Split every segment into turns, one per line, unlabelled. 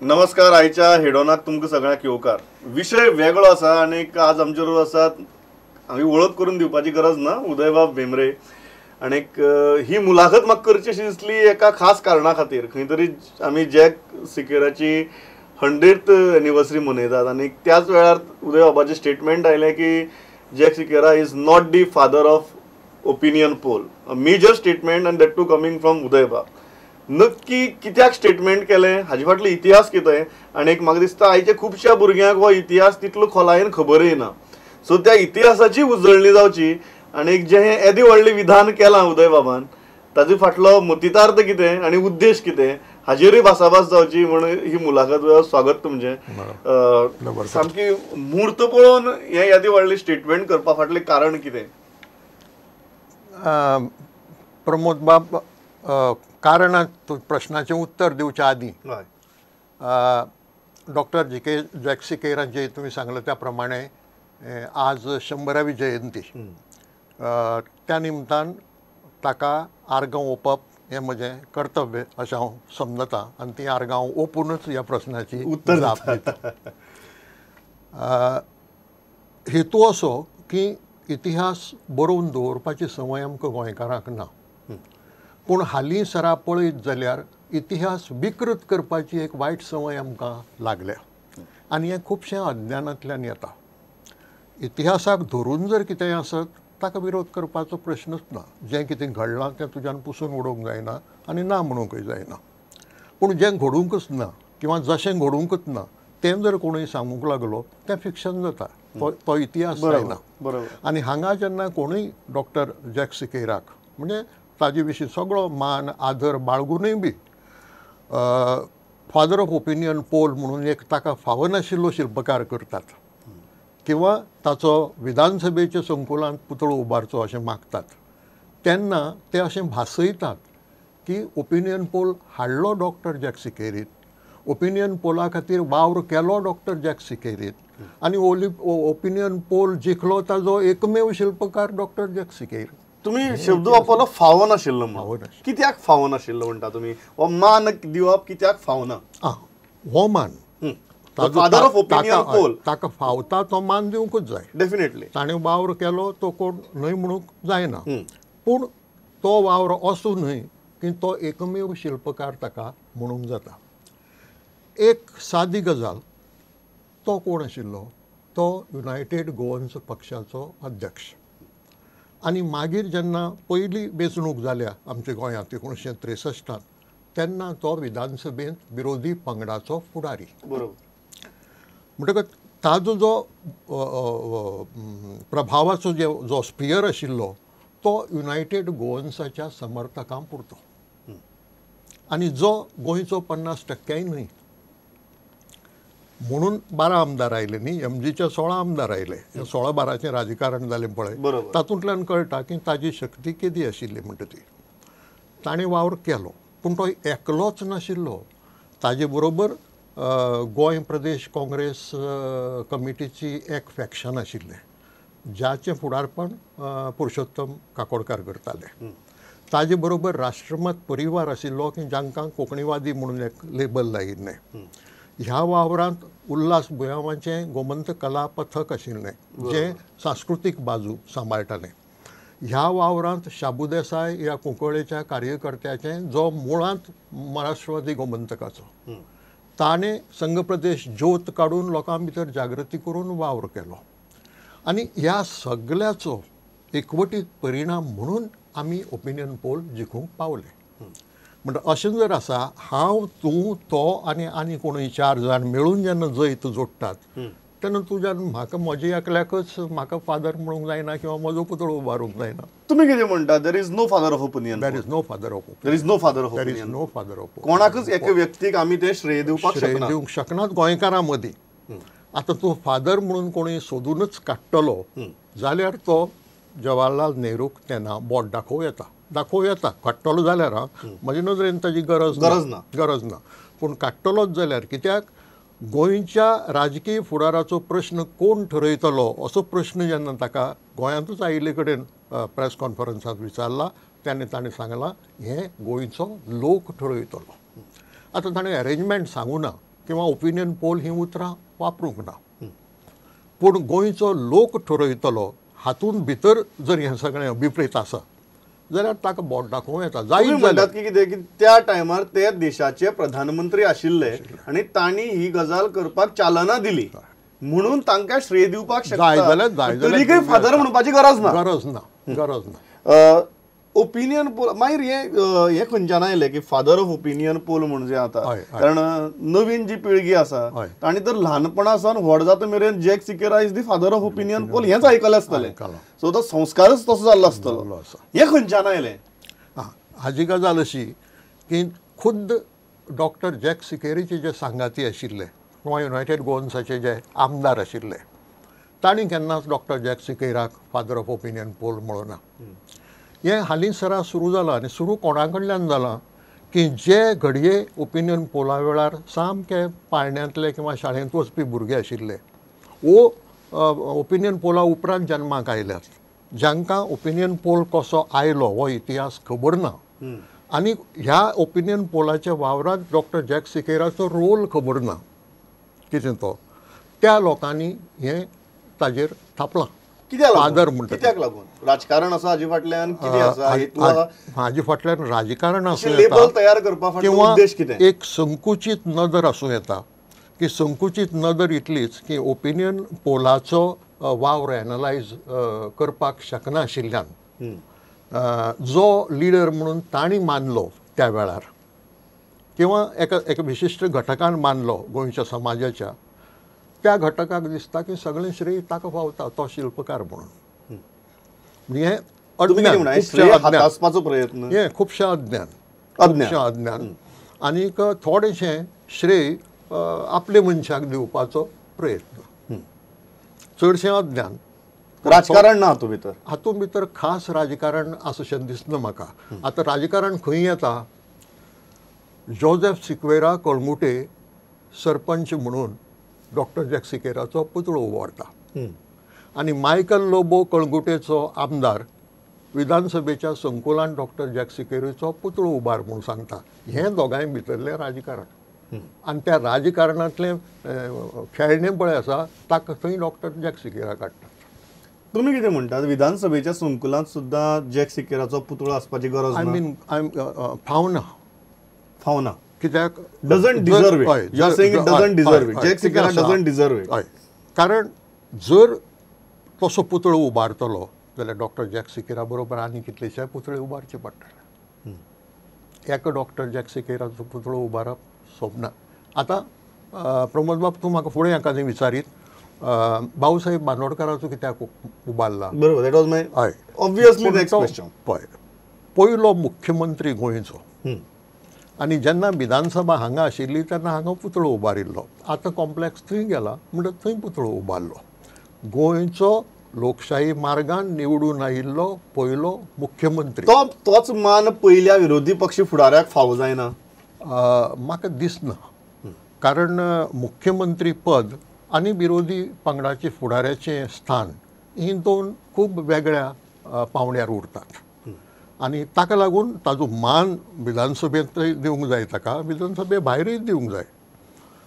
नमस्कार. आयच्या हेडोनाक तुमकां सगळ्यांक येवकार. विशय वेगळो आसा आनी आज आमचे बरोबर आसात, आमी वळख करून दिवपाची गरज ना, उदयबाब भेंब्रे. आनीक ही मुलाखत म्हाका करची अशी दिसली एका खास कारणा खातीर. खंय तरी आमी जॅक सिकेराची 100th anniversary मनयतात आनी त्याच वेळार उदयबाबाचें स्टेटमेंट आयलें की Jack Sequeira is not the father of opinion poll. A major statement and that too coming from उदयबाब. नक्की कित्याक स्टेटमेंट केलें हाजे फाटलो इतिहास कितें, आनी एक म्हाका दिसता आयच्या खुबश्या भुरग्यांक हो इतिहास तितलो खोलायेन खबरय ना. सो त्या इतिहासाची उजळणी जावची आनी जें हें येदें व्हडलें विधान केलां उदयबाबान ताजे फाटलो मतितार्थ कितें आनी उद्देश कितें हाजेरूय भासाभास जावची म्हूण ही मुलाखत. स्वागत तुमचें. सामकी म्हूर्त पळोवन हें येदें व्हडलें स्टेटमेंट करपा फाटलें कारण कितें?
प्रमोद बाब, कारण प्रश्नाचें उत्तर दिवच्या आदीं डॉक्टर जी के जॅक सिकेरांचे तुमी सांगलें त्या प्रमाणे आज 100वी जयंती, त्या निमतान ताका आर्गां ओंपप हें म्हजें कर्तव्य अशें हांव समजतां आनी ती आर्गां ओंपुनूच ह्या प्रस्नाची उत्तर जाप दिता. हेतू असो की इतिहास बरोवन दवरपाची संवय आमकां गोंयकारांक ना, पूण हालीं सरा पळयत जाल्यार इतिहास विकृत करपाची एक वायट संवय आमकां लागल्या आनी हें खुबशें अज्ञानांतल्यान येता. इतिहासाक धरून जर कितेंय आसत ताका विरोध करपाचो प्रश्नच ना. जें कितें घडलां तें तुज्यान पुसून उडोवंक जायना आनी ना म्हणूंकय जायना, पूण जें घडूंकच ना किंवा जशें घडूंकच ना तें जर कोणूय सांगूंक लागलो तें फिक्शन जाता, तो इतिहास जायना.
बरोबर.
आनी हांगा जेन्ना कोणूय डॉक्टर जॅक सिकेराक म्हणजे ताजे विशीं सगळो मान आदर बाळगुनूय बी फादर ऑफ ओपिनियन पोल म्हणून एक ताका फावनाशिल्लो शिल्पकार करतात किंवा ताचो विधानसभेच्या संकुलांत पुतळो उबारचो अशें मागतात, तेन्ना ते अशें भासयतात की ओपिनियन पोल हाडलो डॉक्टर जॅक सिकेरीन, ओपिनियन पोला खातीर वावर केलो डॉक्टर जॅक सिकेरीन आनी ओपिनियन पोल जिखलो ताजो एकमेव शिल्पकार डॉक्टर जॅक सिकेर.
तुमी शब्द वापरलो फावो नाशिल्लो, कित्याक फावो नाशिल्लो म्हणटा तुमी? हो मान दिवप कित्याक फावना?
हो मान
फादर ऑफ ओपिनियन पोल
ताका फावता तो मान दिवंकूच जाय.
डेफिनेटली
ताणें वावर केलो तो कोण न्हय म्हणूंक जायना, पूण तो वावर असो न्हय की तो एकमेव शिल्पकार ताका म्हणूंक जाता. एक सादी गजाल, तो कोण आशिल्लो? तो युनायटेड गोवन्स पक्षाचो अध्यक्ष. आनी मागीर जेन्ना पयली वेंचणूक जाल्या आमच्या गोंयांत 1963 तेन्ना तो विधानसभेंत विरोधी पंगडाचो फुडारी.
बरोबर.
म्हणटकच ताजो जो प्रभावाचो जो स्पियर आशिल्लो तो युनायटेड गोवन्साच्या समर्थकां पुरतो आनी जो गोंयचो 50% न्हय. म्हणून 12 आमदार आयले न्ही, एमजीचे 16 आमदार आयले, 16-12चें राजकारण जालें पळय, तातूंतल्यान कळटा की ताजी शक्ती केदी आशिल्ली म्हणटा ती. ताणें वावर केलो, पूण तो एकलोच नाशिल्लो. ताजे बरोबर गोंय प्रदेश काँग्रेस कमिटीची एक फॅक्शन आशिल्लें ज्याचें फुडारपण पुरुषोत्तम काकोडकार करताले. ताजे बरोबर राष्ट्रमत परिवार आशिल्लो की जांकां कोंकणीवादी म्हणून एक लेबल लायिल्लें. ह्या वावरांत उल्हास बुयांवाचें गोमंत कला पथक आशिल्लें जें सांस्कृतीक बाजू सांबाळटालें. ह्या वावरांत शाबू देसाय ह्या कुंकळेच्या कार्यकर्त्याचें जो मुळांत महाराष्ट्रवादी गोमंतकाचो, ताणें संघ प्रदेश ज्योत काडून लोकां भितर जागृती करून वावर केलो. आनी ह्या सगळ्याचो एकवटीत परिणाम म्हणून आमी ओपिनियन पोल जिखूंक पावले. म्हणटा अशें जर आसा, हांव, तूं, तो आनी आनी कोणूय 4 जाण मेळून जेन्ना जैत जोडटात तेन्ना तुज्यान म्हाका म्हज्या एकल्याकच म्हाका फादर म्हणूंक जायना किंवा म्हजो पुतळो उबारूंक जायना.
तुमी कितें म्हणटा? There is no father of opinion.
There is no father of
there is no father of
there is no father of
कोणाकच एका व्यक्तीक आमी तें श्रेय दिवपाक शकना,
दिवंक शकनात गोंयकारां मदीं. आतां तूं फादर म्हणून कोणूय सोदूनच काडटलो जाल्यार तो जवाहरलाल नेहरूक तेन्ना बोट दाखोवं येता, दाखोवं येता. काडटलो जाल्यार म्हजे नदरेन ताजी गरज ना, गरज ना. पूण काडटलोच जाल्यार कित्याक गोंयच्या राजकीय फुडाराचो प्रश्न कोण ठरयतलो असो प्रश्न जेन्ना ताका गोंयांतूच आयिल्ले कडेन प्रेस कॉन्फरन्सांत विचारला तेन्ना ताणें सांगलां हें गोंयचो लोक ठरयतलो. आतां ताणें अरेंजमेंट सांगूना किंवा ओपिनियन पोल ही उतरां वापरूंक ना. पूण गोंयचो लोक ठरयतलो हातूंत भितर जर हें सगळें अभिप्रेत आसा जाल्यार ताका बोट दाखोवं येता. जायत
म्हणटात की कितें की त्या टायमार ते देशाचे प्रधानमंत्री आशिल्ले आनी तांणी ही गजाल करपाक चालना दिली म्हणून तांकां श्रेय दिवपाक शकता. तरीकय फादर म्हणपाची गरज ना,
गरज ना, गरज ना.
ओपिनियन पोल मागीर हें खंयच्यान आयलें की फादर ऑफ ओपिनियन पोल म्हणजे आतां? कारण नवीन जी पिळगी आसा तांणी तर ल्हानपणा सावन व्हड जाता मेरेन Jack Sequeira is the father of opinion poll हेंच आयकलें आसतलें. सो तो संस्कारच तसो जाल्लो आसतलो. हें खंयच्यान आयलें?
हाजी गजाल अशी की खुद्द डॉक्टर जॅक सिकेरीचे जे सांगाती आशिल्ले किंवा युनायटेड गोवन्साचे जे आमदार आशिल्ले तांणी केन्नाच डॉक्टर जॅक सिकेराक फादर ऑफ ओपिनियन पोल म्हणूना. हें हालींसरा सुरू जालां आनी सुरू कोणा कडल्यान जालां की जे घडये ओपिनियन पोला वेळार सामके पाळण्यांतले किंवा शाळेंत वचपी भुरगे आशिल्ले वो ओपिनियन पोला उपरांत जन्माक आयल्यात, जांकां ओपिनियन पोल कसो आयलो हो इतिहास खबर ना आनी ह्या ओपिनियन पोलाच्या वावरांत डॉक्टर जॅक सिकेराचो रोल खबर ना कितें तो, त्या लोकांनी हें ताजेर थापलां.
फादर म्हणटा कित्याक लागून? राजकारण आसा हाजे फाटल्यान? कितें आसा
हाजे फाटल्यान? राजकारण आसूं
येता, तयार करपा
किंवा एक संकुचीत नदर आसूं येता की संकुचीत नदर इतलीच की ओपिनियन पोलाचो वावर एनलायज करपाक शकनाशिल्ल्यान जो लिडर म्हणून तांणी मानलो त्या वेळार किंवा एका एका विशिश्ट घटकान मानलो गोंयच्या समाजाच्या, त्या घटकाक दिसता की सगळें श्रेय ताका फावता, तो शिल्पकार म्हणून. हें
अज्ञान, प्रयत्न,
हें खुबशें अज्ञान, खुबशें अज्ञान आनीक थोडेशें श्रेय आपले मनशाक दिवपाचो प्रयत्न, चडशें अज्ञान.
राजकारण ना हातूंत भितर?
हातूंत भितर खास राजकारण आसा अशें दिसना म्हाका. आतां राजकारण खंय येता? जोजेफ सिक्वेरा कळंगुटे सरपंच म्हणून डॉक्टर जॅक सिकेराचो पुतळो उबारता आनी मायकल लोबो कळंगुटेचो आमदार विधानसभेच्या संकुलान डॉक्टर जॅक सिकेराचो पुतळो उबार म्हूण सांगता. हें दोगांय भितरलें राजकारण आनी त्या राजकारणांतलें खेळणें पळय आसा ताका थंय डॉक्टर जॅक सिकेरा काडटा.
तुमी कितें म्हणटात, विधानसभेच्या संकुलांत सुद्दां जॅक सिकेराचो पुतळो आसपाची गरज?
I mean फावना,
फावना
कित्याक?
Doesn't deserve it. You are saying it doesn't deserve it. Jack Sequeira doesn't deserve it.
हय, कारण जर तसो पुतळो उबारतलो जाल्यार डॉक्टर जॅक सिकेरा बरोबर आनी कितलेशे पुतळे उबारचे पडटले. एका डॉक्टर जॅक सिकेराचो पुतळो उबारप सोबना. आतां प्रमोद बाब तूं म्हाका फुडें एकादें विचारीत, भाऊसाहेब बांदोडकाराचो कित्याक उबारला?
बरोबर, that was my हय ऑब्वियसली नेक्स्ट क्वेश्चन.
पळय, पयलो मुख्यमंत्री गोंयचो आनी जेन्ना विधानसभा हांगा आशिल्ली तेन्ना हांगा पुतळो उबारिल्लो. आतां कॉम्प्लेक्स थंय गेला म्हणटच थंय पुतळो उबारलो. गोंयचो लोकशाही मार्गान निवडून आयिल्लो पयलो मुख्यमंत्री,
तोच मान पयल्या विरोधी पक्ष फुडाऱ्याक फावो जायना
म्हाका दिसना. कारण मुख्यमंत्री पद आनी विरोधी पंगडाचे फुडाऱ्याचें स्थान हीं दोन खूब वेगळ्या पावंड्यार उरतात आनी ताका लागून ताजो मान विधानसभेंतय दिवंक जाय, ताका विधानसभे भायरूय दिवंक जाय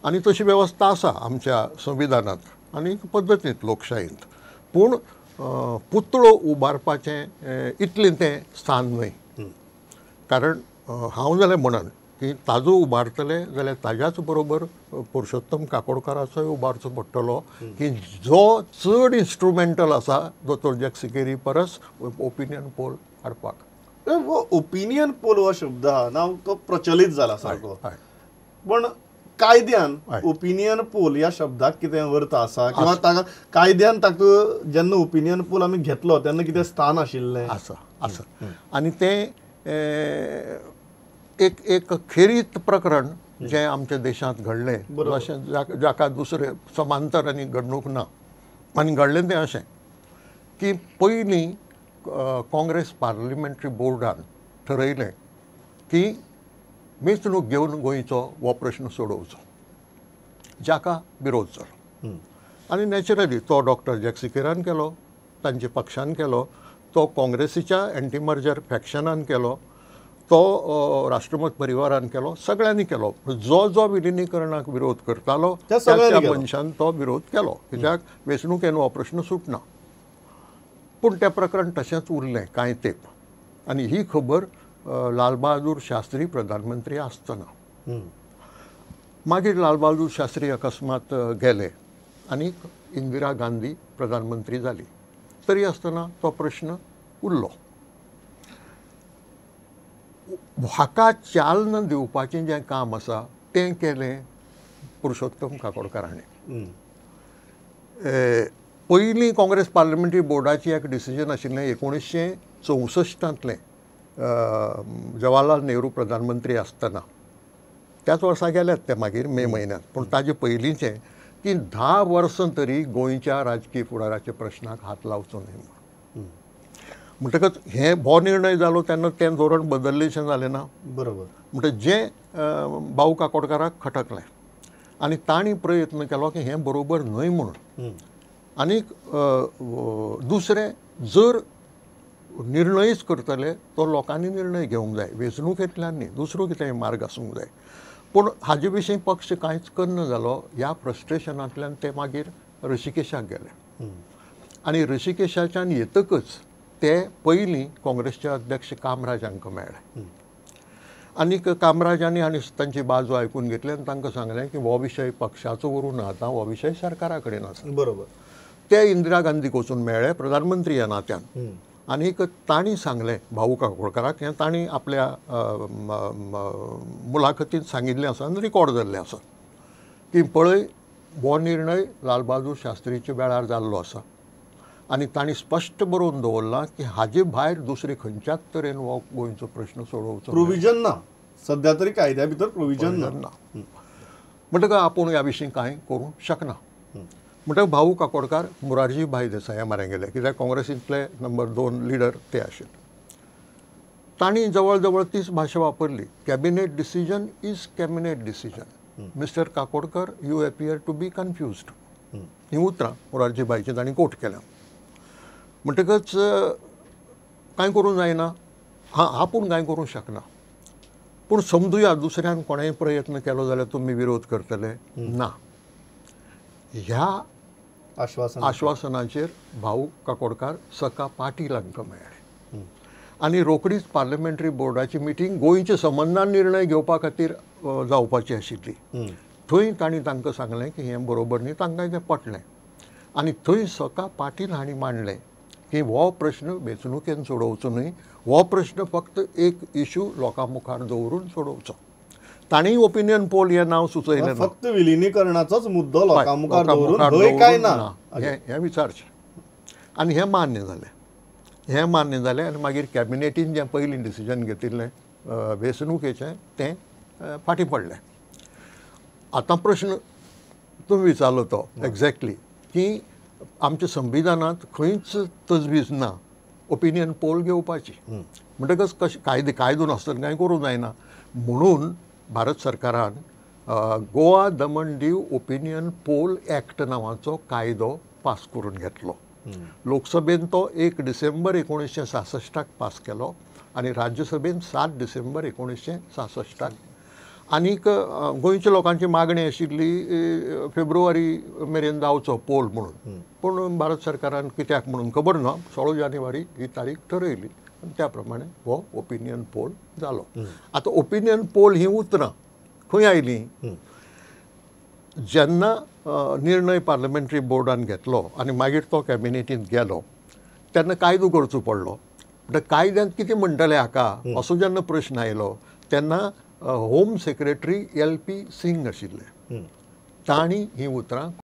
आनी तशी वेवस्था आसा आमच्या संविधानांत आनी पद्दतींत लोकशाहींत. पूण पुतळो उबारपाचें इतलें तें स्थान न्हय. कारण हांव जाल्यार म्हणन की ताजो उबारतले जाल्यार ताज्याच बरोबर पुरुषोत्तम काकोडकाराचोय उबारचो पडटलो की जो चड इन्स्ट्रुमेंटल आसा दोतोर जॅक सिकेरी परस ओपिनियन पोल हाडपाक.
ओपिनियन पोल हो शब्द आहा ना तो प्रचलित जाला सारको, पण कायद्यान ओपिनियन पोल ह्या शब्दाक कितें अर्थ आसा किंवा ताका कायद्यान ताका जेन्ना ओपिनियन पोल आमी घेतलो तेन्ना कितें स्थान आशिल्लें?
आसा, आसा. आनी तें एक एक खेरीत प्रकरण जें आमच्या देशांत घडलें, अशें जाका दुसरें समांतर आनी घडणूक ना. आनी घडलें तें अशें की पयलीं काँग्रेस पार्लिमेंटरी बोर्डान ठरयलें की वेंचणूक घेवन गोंयचो हो प्रश्न सोडोवचो, जाका विरोध जालो. आनी नॅचरली तो डॉक्टर जॅक सिकेरान केलो, तांच्या पक्षान केलो, तो काँग्रेसीच्या एंटी मर्जर फॅक्शनान केलो, तो राष्ट्रमत परिवारान केलो, सगळ्यांनी केलो. जो जो विलिनीकरणाक विरोध करतालो त्या मनशान तो विरोध केलो, कित्याक वेंचणुकेन हो प्रश्न सुटना. पूण तें प्रकरण तशेंच उरलें कांय तेंप. आनी ही खबर लालबहादूर शास्त्री प्रधानमंत्री आसतना. मागीर लालबहादूर शास्त्री अकस्मात गेले आनी इंदिरा गांधी प्रधानमंत्री जाली. तरी आसतना तो प्रश्न उरलो. हाका चालना दिवपाचें जें काम आसा तें केलें पुरुषोत्तम काकोडकार हाणें. पयलीं काँग्रेस पार्लमेंटरी बोर्डाची एक डिसिजन आशिल्लें 1964 जवाहरलाल नेहरू प्रधानमंत्री आसतना. त्याच वर्सा गेल्यात ते मागीर मे म्हयन्यांत. पूण ताजे पयलींचें की 10 वर्सां तरी गोंयच्या राजकीय फुडाराच्या प्रश्नाक हात लावचो न्हय म्हणून. म्हणटकच हें हो निर्णय जालो तेन्ना तें धोरण बदल्लेशें जालें ना.
बरोबर.
म्हणटकच जें भाऊ काकोडकाराक खटकलें आनी तांणी प्रयत्न केलो की हें बरोबर न्हय म्हणून. आनीक दुसरें, जर निर्णयच करतले तो लोकांनी निर्णय घेवंक जाय, वेंचणुकेंतल्यान न्ही, दुसरो कितेंय मार्ग आसूंक जाय. पूण हाजे विशीं पक्ष कांयच करना जालो. ह्या फ्रस्ट्रेशनांतल्यान ते मागीर ऋषिकेशाक गेले आनी ऋषिकेशाच्यान येतकच ते पयलीं काँग्रेसचे अध्यक्ष कामराज हांकां मेळ्ळे आनीक कामराजांनी आनी तांची बाजू आयकून घेतली आनी तांकां सांगलें की हो विशय पक्षाचो उरूं ना, आतां हो विशय सरकारा कडेन आसा.
बरोबर.
ते इंदिरा गांधीक वचून मेळ्ळे प्रधानमंत्री ह्या नात्यान आनीक तांणी सांगलें भाऊ काकोडकाराक, हें तांणी आपल्या मुलाखतींत सांगिल्लें आसा आनी रिकॉर्ड जाल्लें आसा की पळय हो निर्णय लालबहादूर शास्त्रीच्या वेळार जाल्लो आसा आनी तांणी स्पश्ट बरोवन दवरलां की हाजे भायर दुसरे खंयच्याच तरेन हो गोंयचो प्रश्न सोडोवचो
प्रोविजन ना, सद्या तरी कायद्या भितर प्रोविजन ना.
म्हणटकच आपूण ह्या विशीं कांय करूंक शकना. म्हणटकच भाऊ काकोडकार मोरारजी भाई देसाया म्हऱ्यान गेले, कित्याक काँग्रेसींतले नंबर 2 लिडर ते आशिल्ले. तांणी जवळ जवळ तीच भाशा वापरली, cabinet decision is cabinet decision, mister Kakodkar you appear to be confused. हीं उतरां मोरारजी भाईचीं तांणी कोट केल्या. म्हणटकच कांय करूंक जायना, हां आपूण कांय करूंक शकना, पूण समजुया दुसऱ्यान कोणेय प्रयत्न केलो जाल्यार तुमी विरोध करतले ना. ह्या आश्वासनाचेर भाऊ काकोडकार सका पाटील हांकां मेळ्ळे आनी रोखडीच पार्लमेंटरी बोर्डाची मिटींग गोंयच्या संबंदान निर्णय घेवपा खातीर जावपाची आशिल्ली. थंय तांणी तांकां सांगलें की हें बरोबर न्ही, तांकां तें पटलें आनी थंय सका पाटील हांणी मांडलें की हो प्रश्न वेंचणुकेन सोडोवचो न्हय, हो प्रश्न फक्त एक इशू लोकां मुखार दवरून सोडोवचो. तांणी ओपिनियन पोल हें नांव सुचयलें,
फक्त विलिनीकरणाचोच मुद्दो लोकां मुखार दवरून काय ना
हें विचारचें आनी हें मान्य जालें. हें मान्य जालें आनी मागीर कॅबिनेटीन जें पयलीं डिसिजन घेतिल्लें वेंचणुकेचें तें फाटीं पडलें. आतां प्रश्न तुमी विचारलो तो एक्झॅक्टली की आमच्या संविधानांत खंयच तजवीज ना ओपिनियन पोल घेवपाची. म्हणटकच कशें कायदे कायदो नासतना कांय करूंक जायना म्हणून भारत सरकारान Goa Daman Diu opinion poll act नांवाचो कायदो पास करून घेतलो. लोकसभेन तो 1 डिसेंबर 1966 पास केलो आनी राज्यसभेन 7 डिसेंबर 1966. आनीक गोंयच्या लोकांची मागणी आशिल्ली फेब्रुवारी मेरेन जावचो पोल म्हणून, पूण भारत सरकारान कित्याक म्हणून खबर ना 16 जानेवारी ही तारीख ठरयली आनी त्या प्रमाणे हो ओपिनियन पोल जालो. आतां ओपिनियन पोल ही उतरां खंय आयलीं? जेन्ना निर्णय पार्लमेंटरी बोर्डान घेतलो आनी मागीर तो कॅबिनेटींत गेलो तेन्ना कायदो करचो पडलो. म्हणटकच कायद्यांत कितें म्हणटले हाका असो जेन्ना प्रश्न आयलो तेन्ना होम सेक्रेटरी LP Singh आशिल्ले, तांणी हीं उतरां